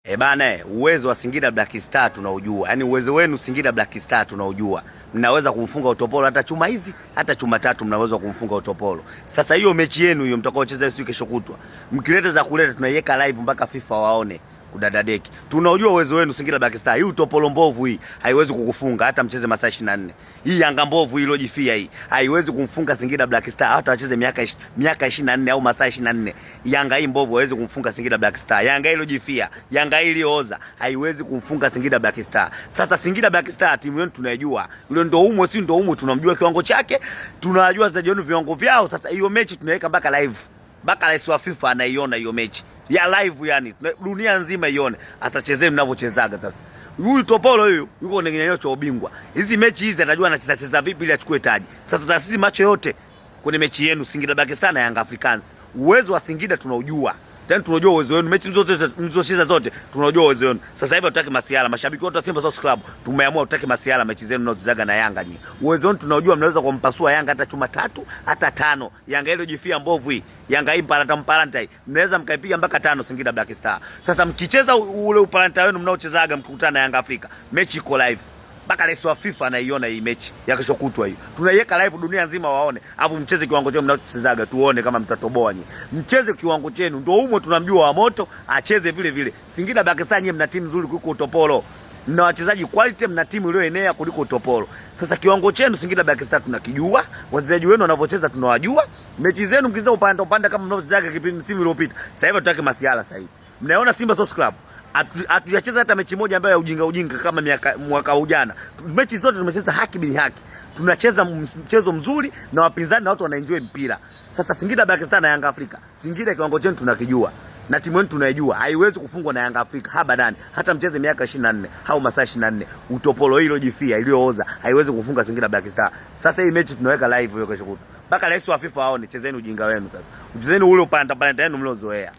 E bana, uwezo wa Singida Black Star tunaujua. Yaani uwezo wenu Singida Black Star tunaujua. Mnaweza kumfunga Utopolo hata chuma hizi, hata chuma tatu mnaweza kumfunga Utopolo. Sasa hiyo mechi yenu hiyo mtakaocheza siku kesho kutwa. Mkileta za kuleta tunaiweka live mpaka FIFA waone kudadadeki. Tunaujua uwezo wenu Singida Black Star. Hii Utopolo mbovu hii haiwezi kukufunga hata mcheze masaa 24. Hii Yanga mbovu ilojifia hii haiwezi kumfunga Singida Black Star hata wacheze miaka 24 au masaa 24. Yanga hii mbovu haiwezi kumfunga Singida Black Star. Yanga ilojifia, Yanga hii iliyooza haiwezi kumfunga Singida Black Star. Sasa Singida Black Star timu yenu tunaijua. Yule ndio umwe, si ndio umwe, tunamjua kiwango chake, tunajua wachezaji wenu viwango vyao. Sasa hiyo mechi tunaweka mpaka live. Mpaka rais wa FIFA anaiona hiyo mechi ya live, yani dunia nzima ione. Asa chezeni mnavyochezaga sasa. Huyu Topolo huyu yuko kwenye kinyang'anyiro cha ubingwa. Hizi mechi hizi atajua anacheza cheza vipi ili achukue taji. Sasa taasisi macho yote kwenye mechi yenu Singida Black Star na Young Africans. Uwezo wa Singida tunaujua. Tena tunajua uwezo wenu, mechi zote mlizocheza zote tunajua uwezo wenu. Sasa hivi hatutaki masiala, mashabiki wote wa Simba Sports Club tumeamua hatutaki masiala mechi zenu mnazochezaga na Yanga nyinyi. Uwezo wenu tunajua, mnaweza kumpasua Yanga hata chuma tatu hata tano. Yanga ile jifia mbovu hii, Yanga hii mparanta mparanta hii, mnaweza mkaipiga mpaka tano Singida Black Star. Sasa mkicheza ule uparanta wenu mnaochezaga mkikutana na Yanga Afrika, mechi iko live mpaka rais wa FIFA anaiona hii mechi ya kesho kutwa hiyo. Tunaiweka live dunia nzima waone. Alafu mcheze kiwango chenu mnachochezaga tuone kama mtatoboa nyinyi. Mcheze kiwango chenu. Ndio umo tunamjua wa moto acheze vile vile. Singida Black Stars nyinyi mna timu nzuri kuliko Utopolo. Mna wachezaji quality, mna timu iliyoenea kuliko Utopolo. Sasa kiwango chenu Singida Black Stars tunakijua, wachezaji wenu wanavyocheza tunawajua. Mechi zenu mkicheza upande upande kama mnavyochezaga kipindi msimu uliopita. Sasa hivi tutaki masiala sasa hivi. Mnaona Simba Sports Club hatujacheza hata mechi moja ambayo ya ujinga ujinga kama miaka mwaka ujana. Mechi zote tumecheza haki bin haki, tunacheza mchezo mzuri na wapinzani na watu wanaenjoy mpira. Sasa Singida Black Star na Yanga Afrika, Singida kiwango chenu tunakijua na timu yenu tunaijua, haiwezi kufungwa na Yanga Afrika habadani, hata mcheze miaka 24 au masaa 24. Utopolo hilo jifia iliyooza haiwezi kufunga Singida Black Star. Sasa hii mechi tunaweka live hiyo kesho kutwa, mpaka rais wa FIFA aone. Chezeni ujinga wenu sasa, uchezeni ule upanda panda yenu mliozoea.